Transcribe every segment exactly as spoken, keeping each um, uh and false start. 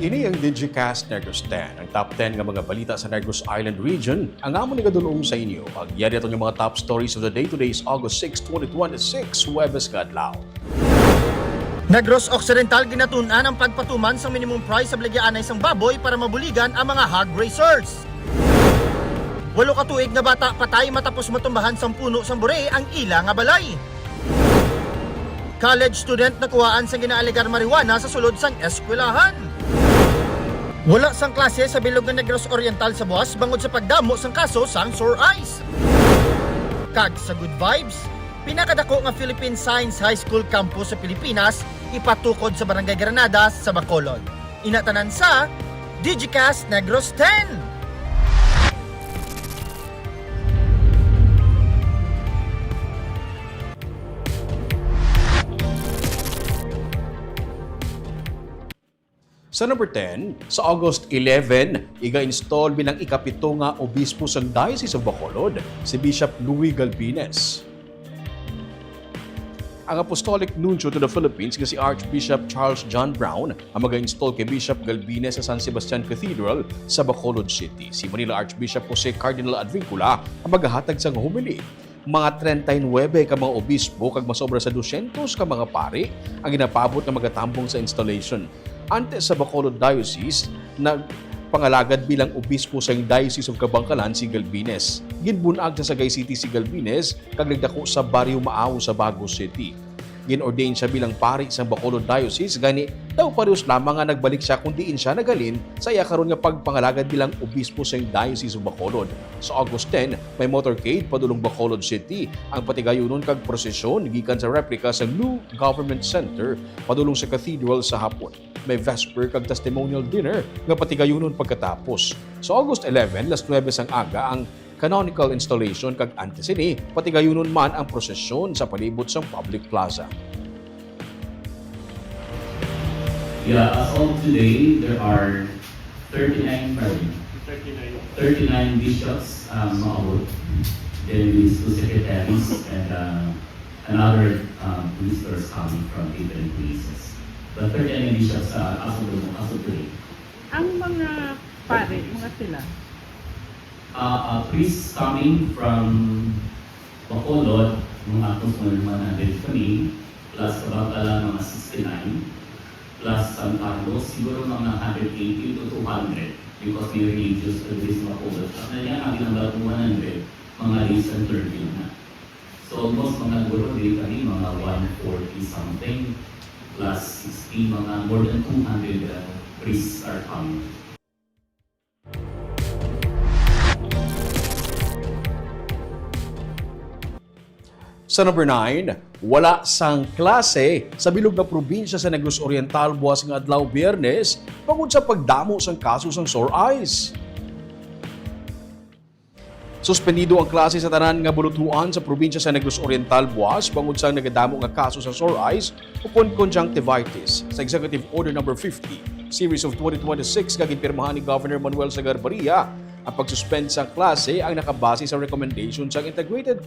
Ini ang Digicast Negros ten, ang top ten nga mga balita sa Negros Island Region, ang amon igadul-ong sa inyo. Ag yari aton nga mga top stories of the day. Today is August six, twenty twenty-six, Huwebes nga adlaw. Negros Occidental ginatun-an ang pagpatuman sang minimum price sa baligyaanay sang baboy para mabuligan ang mga hog raisers. Walo ka tuig nga bata patay matapos matumbahan sang puno sang buri ang ila nga balay. College student nakuhaan sang ginaalegar marijuana sa sulod sang eskwelahan. Wala sang klase sa bilog nga Negros Oriental sa buas bangod sa pagdamo sang kaso sang sore eyes. Kag sa good vibes, pinakadako nga Philippine Science High School campus sa Pilipinas ipatukod sa Barangay Granada sa Bacolod. Ina tanan sa Digicast Negros ten. Sa number ten, sa August eleven, iga-install bilang ikapito nga obispo sang Diocese of Bacolod si Bishop Louis Galbines. Ang Apostolic Nuncio to the Philippines nga si Archbishop Charles John Brown ang maga-install kay Bishop Galbines sa San Sebastian Cathedral sa Bacolod City. Si Manila Archbishop Jose Cardinal Advincula ang magahatag sang homily. Mga treinta y nuebe ka mga obispo kag masobra sa dosyentos ka mga pari ang ginapaabot nga magatambong sa installation. Antes sa Bacolod Diocese, nagpangalagad bilang obispo sa Diocese of Kabankalan si Galbines. Ginbun-ag sa Sagay City si Galbines kag nagdako sa Barrio Maao sa Bago City. Gin-ordain sia bilang pari sang Bacolod Diocese, gani daw parehos lamang nga nagbalik sia kon diin sia naghalin sa iya karon nga pagpangalagad bilang obispo sang Diocese of Bacolod. Sa August ten, may motorcade padulong Bacolod City ang patigayunon kag prosesyon gikan sa replika sa New Government Center padulong sa Cathedral sa hapon. May vesper kag testimonial dinner nga patigayunon pagkatapos. Sa August eleven, las nuebe sang aga ang canonical installation kag antes sini, patigayunon man ang prosesyon sa palibot sang public plaza. Yeah, as of today, there are thirty-nine, pardon? Thirty-nine. Thirty-nine bishops, um, maabot. Then, these two secretaries and, uh, another, um, ministers coming from different places. But thirty-nine bishops, uh, as of the, as of today. Ang mga pare, mga sila? Uh, uh, priests coming from Bacolod, mga almost mga one hundred kami, plus Kabankalan, mga sixty-nine, plus San Carlos, siguro mga hundred eighty to two hundred, because may religious diri sa Bacolod. At na yan, ang ginambal ko one hundred, mga lay and clergy na. So, almost mga guro, diri kami, mga one forty something, plus sixty, mga more than two hundred, uh, priests are coming. Sa number nine, wala sang klase sa bilog nga probinsya sa Negros Oriental buwas nga adlaw, Biyernes, bangod sa pagdamo sang kaso sang sore eyes. Suspendido ang klase sa tanan nga buluthuan sa probinsya sa Negros Oriental buwas bangod sang nagadamo nga kaso sa sore eyes ukon conjunctivitis. Sa Executive Order Number fifty, Series of twenty twenty-six nga ginpirmahan ni Governor Manuel Sagarbarria, ang pag-suspend sang klase ang nakabase sa recommendation sang Integrated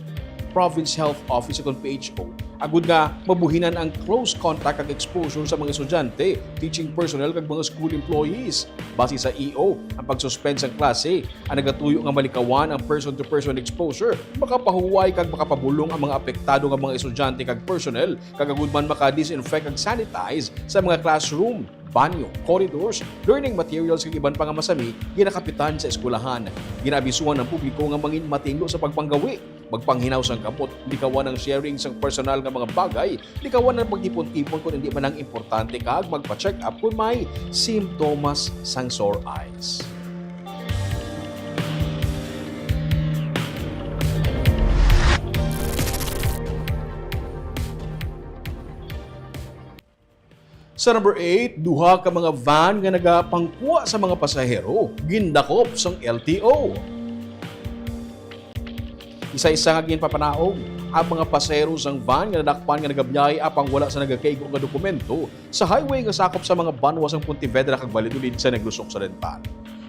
Province Health Office ukon P H O, agud nga mabuhinan ang close contact kag exposure sa mga estudyante, teaching personnel kag mga school employees. Base sa E O, ang pag-suspend sang klase ang nagatuyo nga malikawan ang person-to-person exposure, makapahuway kag makapabulong ang mga apektado nga mga estudyante kag personnel, kag agud man maka-disinfect kag sanitize sa mga classroom, banyo, corridors, learning materials kag iban pa nga masami ginakapitan sa eskwelahan. Ginaabisuhan ang publiko nga mangin matinlo sa pagpanggawi, magpanghinaw sang kamot, likawan ang sharing sang personal nga mga bagay, likawan ang pagtipon-tipon kon indi man lang importante, kag magpa-check up kon may simptomas sang sore eyes. Sa number eight, duha ka mga van nga nagapangkuha sa mga pasahero gindakop sang L T O. Isa-isa nga ginpapanaog ang mga pasahero sang van nga nadakpan nga nagabiyahe apang wala sa nagakaigo nga dokumento sa highway nga sakop sa mga banwa sang Pontevedra kag Valladolid sa Negros Occidental.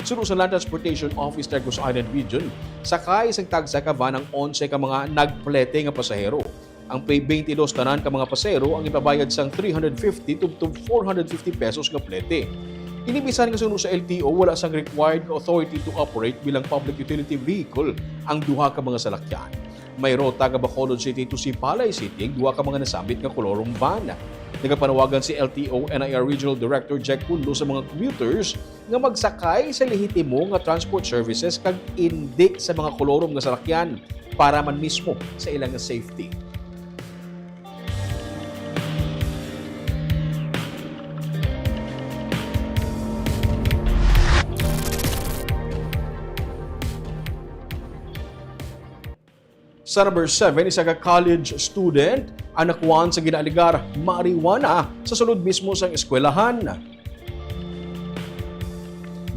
Suno sa Land Transportation Office Negros Island Region, sakay sang tagsa ka van ang onse ka mga nagplete nga pasahero. Ang pay twenty-dos tanan ka mga pasahero ang ipabayad sang three hundred fifty tubtob four hundred fifty pesos nga plete. Ini bisan nga suno sa L T O, wala sang required nga authority to operate bilang public utility vehicle ang duha ka mga salakyan. May rota nga Bacolod City to Sipalay City ang duha ka mga nasambit nga kolorum van. Nagapanawagan si L T O N I R Regional Director Jack Cunlo sa mga commuters nga magsakay sa lehitimo nga transport services kag indi sa mga kolorum nga salakyan para man mismo sa ilang safety. Sa number seven, isa ka college student ang nakuhaan sa ginaaligar marijuana sa sulod mismo sang eskwelahan.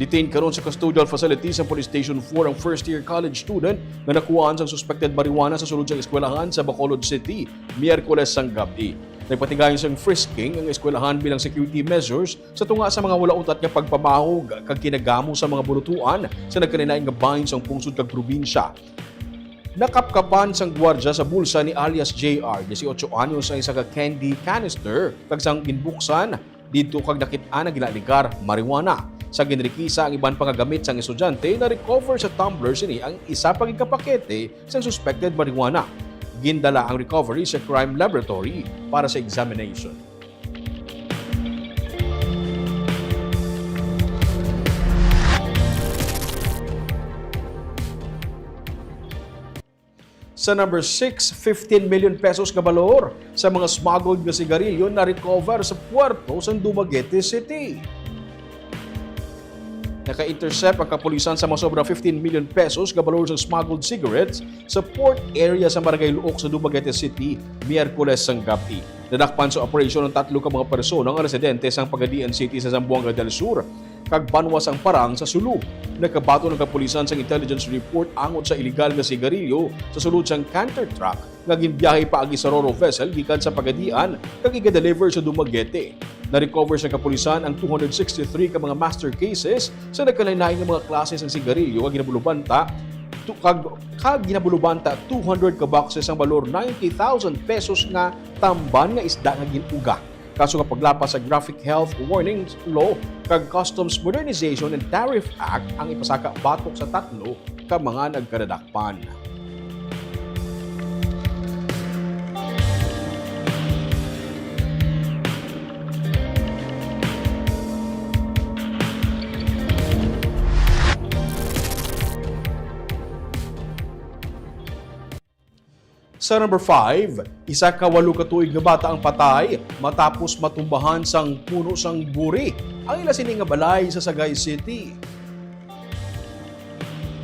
Detained karon sa custodial facility sa Police Station four ang first-year college student nga nakuhaan sang suspected marijuana sa sulod sang eskwelahan sa Bacolod City, Miyerkules sang gab-i. Nagpatigayon sang frisking ang eskwelahan bilang security measures sa tunga sa mga wala untat nga pagpamahog kag kinagamo sa mga bulutuan sa nagkalain-lain nga bahin sang pungsod kag probinsya. Nakapkapan sang gwardya sa bulsa ni alias J R, dieciocho anyos, ang isa ka candy canister kag sang ginbuksan didto kag nakit-an ang ginaaligar marijuana. Sa ginrikisa ang iban pa nga gamit sang estudyante, na-recover sa tumbler sini ang isa pa gid ka pakete sang suspected marijuana. Gindala ang recovery sa crime laboratory para sa examination. Sa number six, fifteen million pesos nga balor sa mga smuggled nga sigarilyo na-recover sa puerto sa Dumaguete City. Naka-intercept ang kapulisan sa masobra fifteen million pesos nga balor sa smuggled cigarettes sa port area sa Barangay Luok sa Dumaguete City, Miyerkules sang gab-i. Nadakpan sa operasyon ang tatlo ka mga persona nga residente sang Pagadian City sa Zamboanga del Sur kag Banwa sang Parang sa Sulu. Nagkabaton ang kapulisan sang intelligence report angot sa iligal nga sigarilyo sa sulod sang canter truck nga ginbiyahe paagi sa ro-ro vessel gikan sa Pagadian kag iga-deliver sa Dumaguete. Na-recover sa kapulisan ang two hundred sixty-three ka mga master cases sa nagkalain-lain nga mga klase sang sigarilyo nga ginabalubanta tu-, kag, kag ginabalubanta two hundred ka boxes sang balor ninety thousand pesos nga tamban nga isda nga gin-uga. Kaso nga paglapas sa Graphic Health Warning Law kag Customs Modernization and Tariff Act ang ipasaka batok sa tatlo ka mga nagkadadakpan. Sa number five, isa ka walo ka tuig nga bata ang patay matapos matumbahan sang puno sang buri ang ila sini nga balay sa Sagay City.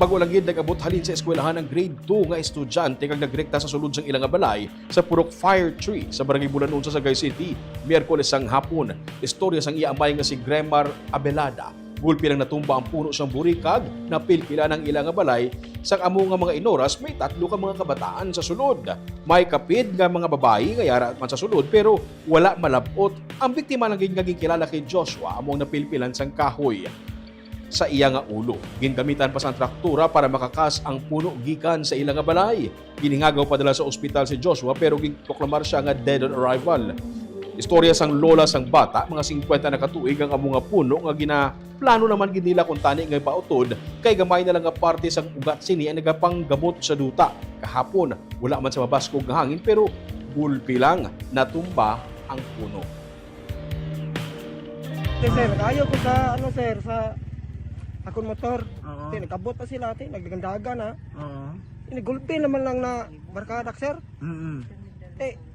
Bag-o lang gid nag-abot halin sa eskwelahan ang grade two nga estudyante kag nagrekta sa sulod sang ila nga balay sa Purok Fire Tree sa Barangay Bulanon sa Sagay City, Miyerkules sang hapon. Istorya sang iya amay nga si Gremar Abelada. Gulpi lang natumba ang puno sang buri kag napilpilan ang ila nga balay sang amo nga mga inoras may tatlo ka mga kabataan sa sulod. May kapid nga mga babayi nga yara man sa sulod pero wala malab-ot. Ang biktima lang gid nga ginkilala kay Joshua amo ang napilpilan sang kahoy sa iya nga ulo. Gingamitan pa sang traktura para makakas ang puno gikan sa ila nga balay. Ginhingagaw padala sa ospital si Joshua pero ginproklamar sia nga dead on arrival. Istorya sang lola sang bata, mga singkwenta na ka tuig ang amo nga puno nga ginaplano naman gid nila kuntani nga ipautod kay gamay na lang nga parte sang ugat sini ang nagapanggamot sa duta. Kahapon, wala man sa mabaskog nga hangin pero gulpi lang natumba ang puno. Te, sir, nag-ayo ko sa, ano, sir, sa akon motor. Oo. Te, nag-abot pa sila, te, nagdagandagan na. Oo. Ini gulpi naman lang na barkada, sir. Mm-mm. Te,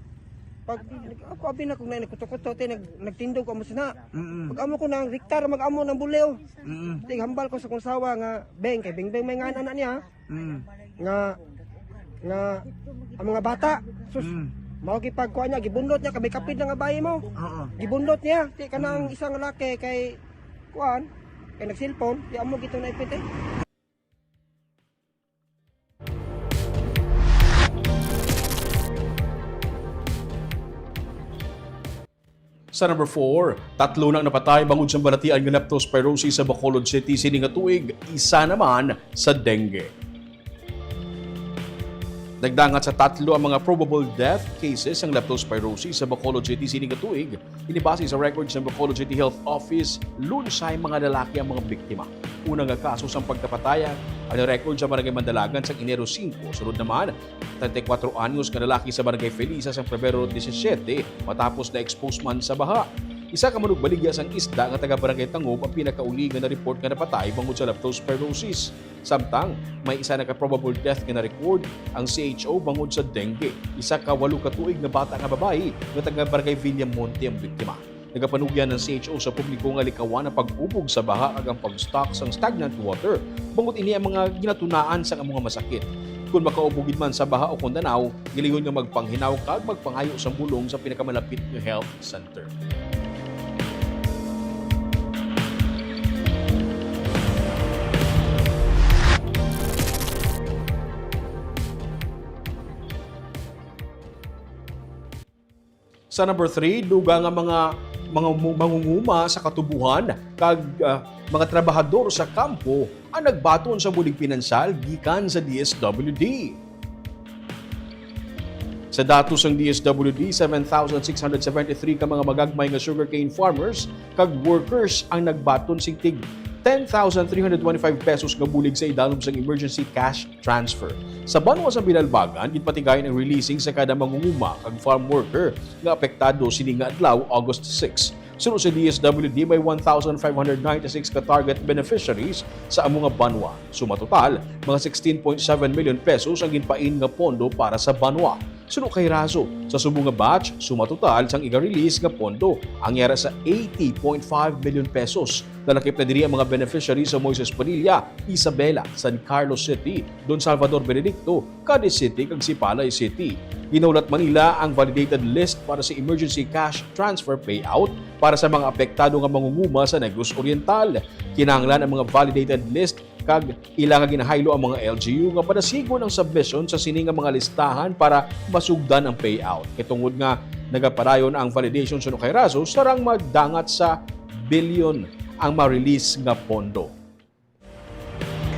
pag ako abi na kung na kuto-kuto, te, nag, nagtindog ko amo sina. Mm-mm. Pag amo ko nang rektar, mag-amo ng bulyo. Mm-mm. Te, hambal ko sa kong sawa nga, Beng, kay Beng Beng may ngana na niya. Mm. Nga, nga ang mga bata, sus, Mm. mao gipagkuha niya, gibunlot niya, kami kapid na nga bayi mo. Oo. Gibunlot niya, ti kanang Mm. isang laki kay, kuan, kay nagsilpon, di amo gito na ipit eh. Sa number four, tatlo na ang napatay bangod sa balatian nga leptospirosis sa Bacolod City sini nga tuig, isa naman sa dengue. Nagdangat sa tatlo ang mga probable death cases sang leptospirosis sa Bacolod City sini nga tuig. Ini base sa record sa Bacolod City Health Office, lunsay mga lalaki ang mga biktima. Una nga kaso sang pagkapatay ang na-record sa Barangay Mandalagan sa Enero singko. Sunod naman, treinta y cuatro anyos nga lalaki sa Barangay Felisa sa Pebrero disisiete, matapos na-expose man sa baha. Isa ka manugbaligya sang isda nga taga Barangay Tangob ang pinakauli nga na-report nga napatay bangod sa leptospirosis. Samtang may isa na ka probable death nga na-record ang C H O bangod sa dengue. Isa ka walo ka tuig nga bata nga babayi nga taga Barangay Villamonte ang biktima. Nagapanugyan ang C H O sa publiko nga likawan ang pag-ubog sa baha kag ang pag-stock sang stagnant water, bangod ini ang mga ginatunaan sang among mga masakit. Kon makaubog gid man sa baha o kon danaw, gilingon nga magpanghinaw kag magpangayo sang bulong sa pinakamalapit nga health center. Sa number three, dugang nga mga, mga mu-, mangunguma sa katubuhan kag, ah, mga trabahador sa kampo ang nagbaton sa bulig pinansyal gikan sa D S W D. Sa datos sang D S W D, seven thousand six hundred seventy-three ka mga magagmay nga sugarcane farmers kag workers ang nagbaton sing tig ten thousand three hundred twenty-five pesos nga bulig sa idalom sang emergency cash transfer. Sa banwa sa Binalbagan, ginpatigayon ang releasing sa kada mangunguma kag farm worker nga apektado sini nga adlaw, August six. Suno sa D S W D, may one thousand five hundred ninety-six ka target beneficiaries sa amo nga banwa. Suma total, mga sixteen point seven million pesos ang ginpain nga pondo para sa banwa. Suno kay Raso, sa subong nga batch, suma total sang iga-release nga pondo ang yara sa eighty point five million pesos. Nalakip na diri ang mga beneficiaries sa Moises Padilla, Isabela, San Carlos City, Don Salvador Benedicto, Cadiz City, kag Sipalay City. Ginahulat man nila ang validated list para sa emergency cash transfer payout para sa mga apektado nga mangunguma sa Negros Oriental. Kinahanglan ang mga validated list kag ila nga ginahaylo ang mga L G U nga padasigon ang submission sa sini nga mga listahan para masugdan ang payout. Kay tungod nga nagapadayon ang validation suno kay Raso, sarang magdangat sa bilyon ang ma-release nga pondo.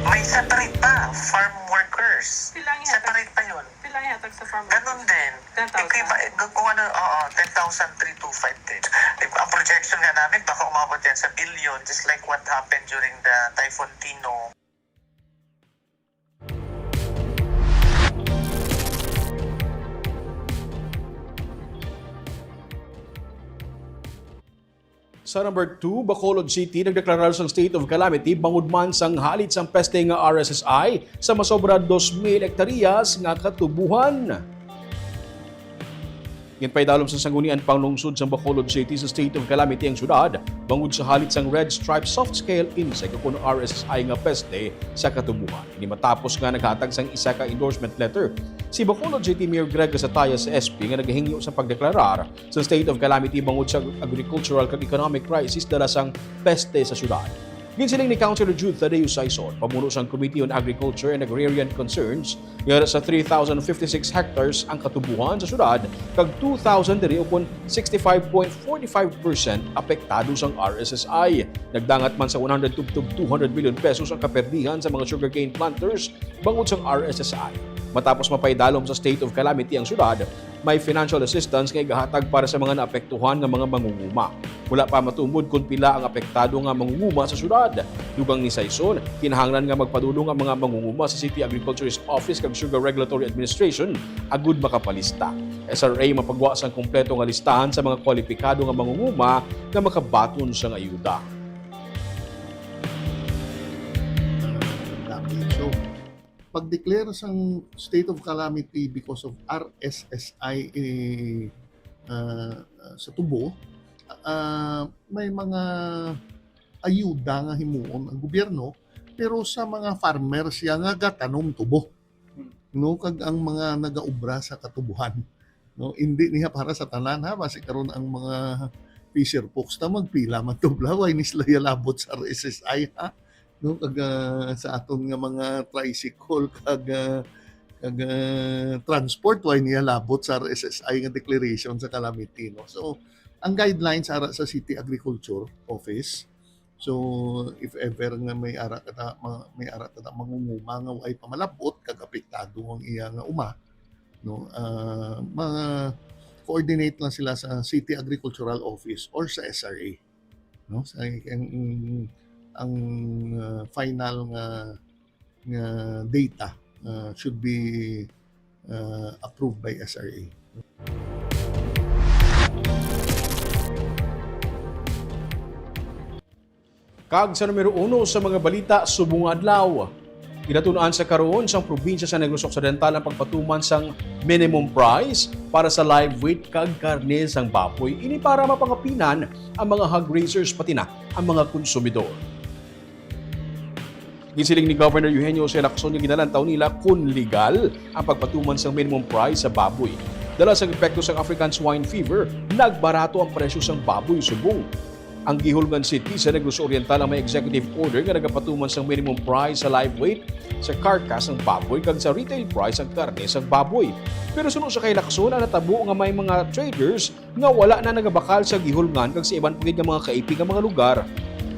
May separate pa, farm workers. Sila ang ihatag. Separate pa yun. Sila ang ihatag sa farm workers. Ganun din. Ten thousand. Iba-, kung ano, oo, ten thousand three two five din. Ang projection nga namin, baka umabot yan sa billion, just like what happened during the Typhoon Tino. Sa number two, Bacolod City nagdeklarar sang state of calamity bangod man sang halit sang peste nga R S S I sa masobra dos mil hektaryas nga katubuhan. Ginpaidalom sa Sangguniang Panglungsod sang Bacolod City sa state of calamity ang syudad bangod sa halit sang Red Stripe Soft Scale Insect ukon R S S I nga peste sa katubuhan. Ini matapos nga naghatag sang isa ka endorsement letter si Bacolod City Mayor Greg Gasataya sa S P nga nagahingyo sa pagdeklarar sa state of calamity bangod sa agricultural kag economic crisis dala sang peste sa syudad. Ginsiling ni Councilor Jude Thaddeus Saison, pamuno sang Committee on Agriculture and Agrarian Concerns, nga sa three thousand fifty-six hectares ang katubuhan sa syudad, kag two thousand diri, ukon sixty-five point forty-five percent apektado sang R S S I. Nagdangat man sa one hundred tubtob two hundred million pesos ang kaperdihan sa mga sugarcane planters bangod sang R S S I. Matapos mapaidalom sa state of calamity ang syudad, may financial assistance nga igahatag para sa mga naapektuhan nga mga mangunguma. Wala pa matumod kon pila ang apektado nga mangunguma sa syudad. Dugang ni Saison, kinahanglan nga magpadulong ang mga mangunguma sa City Agriculturist Office kag Sugar Regulatory Administration agud makapalista. S R A mapagwa sang kompleto nga listahan sa mga kwalipikado nga mangunguma nga makabaton sang ayuda. Dami. So, pag-declare sang state of calamity because of R S S I, eh, ah, sa tubo, ah, may mga ayuda nga himuon ang gobyerno, pero sa mga farmers ya nga gatanom tubo, no, kag ang mga nagaobra sa katubuhan, no, hindi niya para sa tanan, ha, basi karon ang mga fisher folks ta magpila man tubla, way ni sila yalabot sa R S S I, ha, no, kag, ah, sa aton nga mga tricycle kag, ah, kag, ah, transport, way niya labot sa R S S I nga declaration sa calamity, no. So, ang guidelines ara sa City Agriculture Office, so, if ever nga may ara ka ta, ma-, may ara ka ta mangunguma nga way pa malabot kag apektado ang iya nga uma, no? Ah, ma-coordinate lang sila sa City Agricultural Office or sa S R A, no? Sa, ang, ang, ah, final nga, nga data, ah, should be, ah, approved by S R A. Kag sa numero uno sa mga balita subong nga adlaw, ginatun-an sa karon sang probinsya sa Negros Occidental ang pagpatuman sang minimum price para sa live weight kag karne sang baboy. Ini para mapangapinan ang mga hog raisers pati na ang mga konsumidor. Ginsiling ni Governor Eugenio Jose Lacson nga ginalantaw nila kon legal ang pagpatuman sang minimum price sa baboy. Dala sang epekto sang African Swine Fever, nagbarato ang presyo sang baboy subong ang Guihulngan City sa Negros Oriental ang may executive order nga nagapatuman sang minimum price sa live weight, sa carcass sang baboy, kag sa retail price sang karne sang baboy. Pero suno sa kay Lacson, ang natabo nga may mga traders nga wala na nagabakal sa Guihulngan kag sa iban pa gid nga mga kaipig nga mga lugar.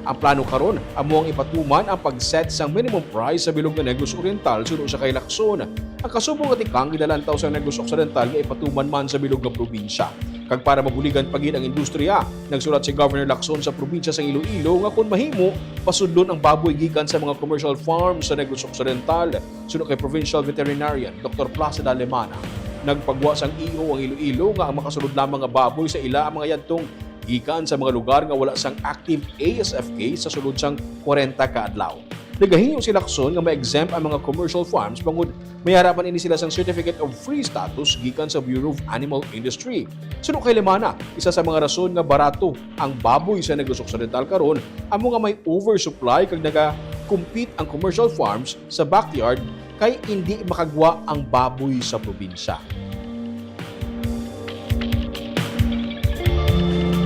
Ang plano karon amo ang ipatuman ang pag-set sang minimum price sa bilog nga Negros Oriental suno sa kay Lacson. Ang kasubong nga tikang ginalantaw sa Negros Occidental nga ipatuman man sa bilog nga probinsya. Kag para mabuligan pa gid ang industriya, nagsulat si Governor Lacson sa probinsya sang Iloilo nga kon mahimo, pasudlon ang baboy gikan sa mga commercial farms sa Negros Occidental. Suno kay Provincial Veterinarian Doktor Placida Lemana, nagpagwa sang E O ang Iloilo nga ang makasulod lamang nga baboy sa ila ang mga yadtong gikan sa mga lugar nga wala sang active A S F case sa sulod sang kwarenta ka adlaw. Nagahingyo si Lacson nga ma-exempt ang mga commercial farms bangod may ara man ini sila sang Certificate of Free Status gikan sa Bureau of Animal Industry. Suno kay Lemana, isa sa mga rason nga barato ang baboy sa Negros Occidental karon amo nga may oversupply kag naga-compete ang commercial farms sa backyard kay indi makagwa ang baboy sa probinsya.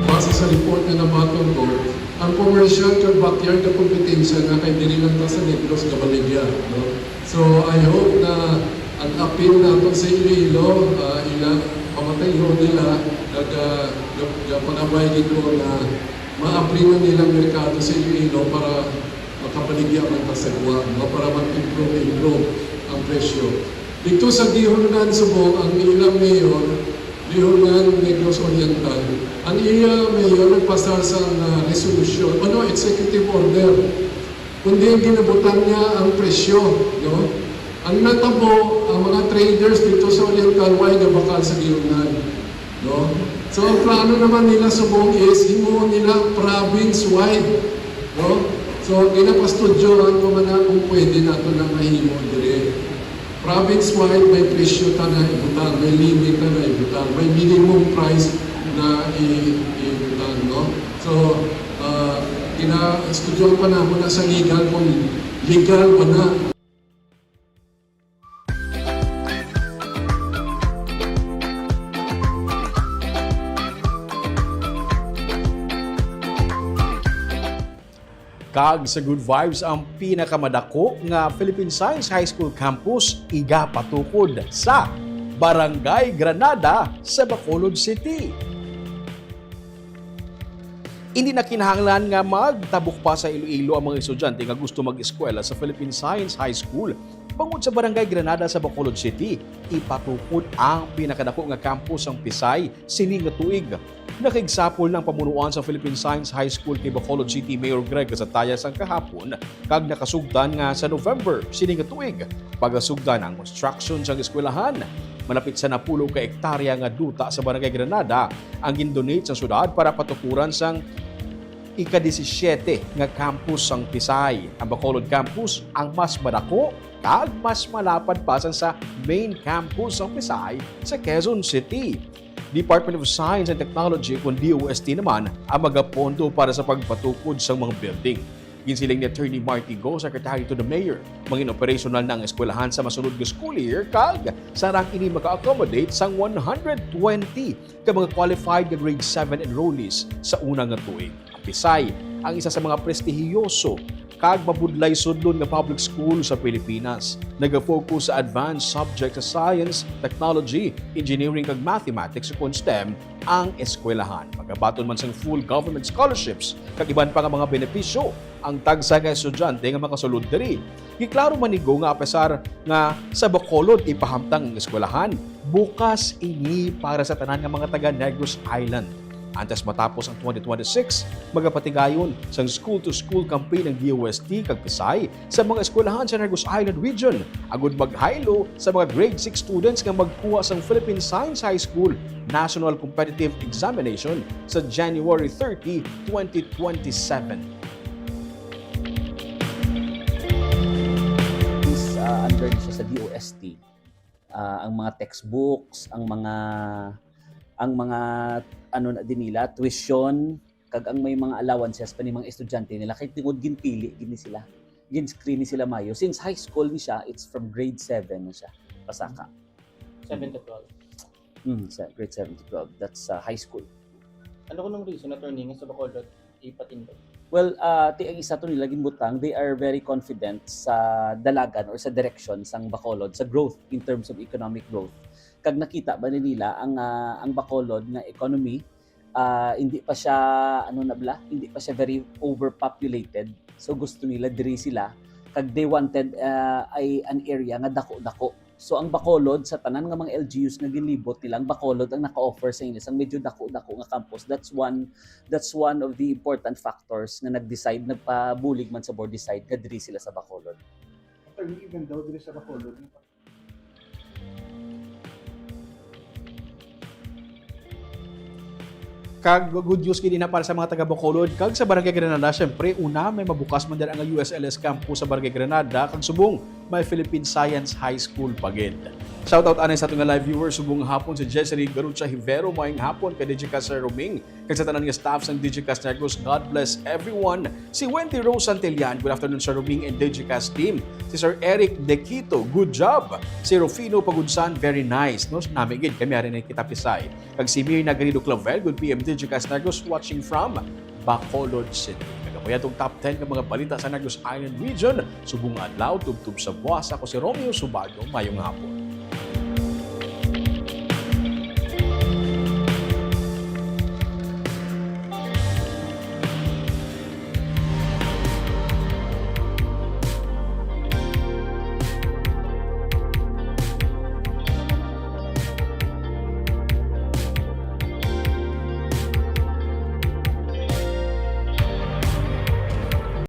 Base sa report nga nabaton ko, ang commercial kag backyard nga kompetensya nga kay diri lang ta sa Negros gabaligya, no? So, I hope na ang apil nato sa Iloilo, ah, ila, pamatayhon nila, nag, ah, nag, nag, pag-abay gid ko na maapli na nilang merkado sa Iloilo para makabaligya man ta sa gwa, no? Para mag-improve, improve ang presyo. Dito sa Guihulngan subong, ang ilang mayor, Guihulngan, Negros Oriental, ang iya mayor nagpasa sa, ah, resolution, ano, executive order, kundi ang ginabutan niya ang presyo, no? Ang natabo, ang mga traders dito sa Oriental, way nabakal sa Guihulngan, no? So, ang plano naman nila subong is himuon nila province-wide, no? So, ginapastudyohan ko man na kung pwede nato na mahimo dire. Province-wide, may presyo ta na ibutang, may limit ta na ibutang, may minimum price na i-, ibutang, no? So, ah, gina-estudyohan pa namo na sa legal kung legal ba na. Kag sa Good Vibes, ang pinakamadako nga Philippine Science High School campus igapatukod sa Barangay Granada sa Bacolod City. Hindi na kinahanglan nga magtabok pa sa Iloilo ang mga estudyante nga gusto mag-eskwela sa Philippine Science High School. Bangod sa Barangay Granada sa Bacolod City, ipatukod ang pinakadako nga campus sang Pisay sini nga tuig. Nakigsapol na ang pamunuan sa Philippine Science High School kay Bacolod City Mayor Greg Casataya sang kahapon, kag nakasugtan nga sa November sini nga tuig, pagasugdan ang construction sang eskwelahan. Malapit sa napulo ka ektarya nga duta sa Barangay Granada ang gindonate sa syudad para patukuran sang ika-disisiete nga campus sang Pisay. Ang Bacolod campus ang mas madako kag mas malapad pa sang sa main campus sang Pisay sa Quezon City. Department of Science and Technology, kun D O S T naman, ang magapondo para sa pagpatukod sang mga building. Ginsiling ni Attorney Marty Go, Secretary to the Mayor, mangin operational na ang eskwelahan sa masunod nga school year, kag sarang ini maka-accommodate sang one hundred twenty ka mga qualified nga grade seven enrollees sa una nga tuig. Ang Pisay ang isa sa mga prestihiyoso kag mabudlay sudlon nga public school sa Pilipinas. Naga-focus sa advanced subject sa science, technology, engineering, kag mathematics, ukon STEM, ang eskwelahan. Magabaton man sang full government scholarships kag iban pa nga mga benepisyo Ang tagsa ka estudyante nga makasulod diri, giklaro man ni Go nga apesar nga sa Bacolod ipahamtang ang eskwelahan, bukas ini para sa tanan nga mga taga Negros Island. Antes matapos ang twenty twenty-six, magapatigayon sang school-to-school campaign ang D O S T kag PSEYE sa mga eskwelahan sa Negros Island Region agud maghaylo sa mga grade six students nga magkuha sang Philippine Science High School National Competitive Examination sa January thirty, twenty twenty-seven. Is, ah, under ni siya sa D O S T. Ah, ang mga textbooks, ang mga, ang mga, ano na din nila, tuition, kag ang may mga allowances pa ni mga estudyante nila, kay tungod ginpili gid ni sila. Gin-screen ni sila mayo. Since high school ni siya, it's from grade seven na siya, pasaka. Seven to twelve. Mm, sa grade seven to twelve, that's, uh, high school. Ano kuno ang reason, attorney, nga sa Bacolod ipatindog? Well, ah, ti ang isa to nila ginbutang, they are very confident sa dalagan or sa direction sang Bacolod, sa growth, in terms of economic growth. Kag nakita ba ni nila ang, ah, ang Bacolod nga economy, ah, hindi pa siya, ano na bala, hindi pa siya very overpopulated. So gusto nila diri sila, kag they wanted, ah, ay an area nga dako-dako. So ang Bacolod, sa tanan nga mga L G Us nga ginlibot nila, ang Bacolod ang naka-offer sa ila sang medyo dako-dako nga campus. That's one, that's one of the important factors nga nag-decide, nagpabulig man sa board decide nga diri sila sa Bacolod. Attorney, even daw diri sa Bacolod, Kag good news gid ina para sa mga taga Bacolod kag sa Barangay Granada. Siyempre, una, may mabukas man dira nga U S L S campus sa Barangay Granada, kag subong may Philippine Science High School pa gid. Shoutout anay sa aton nga live viewers subong nga hapon, si Jezreel Garucha Hivero, maayong hapon kay D J Caster Roming, kag sa tanan nga staff sang D J Cast Negros. God bless everyone. Si Wendy Rose Santillan, good afternoon, Sir Roming and D J Cast team. Si Sir Eric Dequito, good job. Si Rufino Pagunsan, very nice, no? Nami gid kami ari na kita, PSEYE. Kag si Mirna Garrido Clavel, good P M, D J Cast Negros, watching from Bacolod City. Kag amo atong top ten nga mga balita sa Negros Island Region. Subong nga adlaw, tubtob sa buwas, ako si Romeo Subago. Maayong hapon.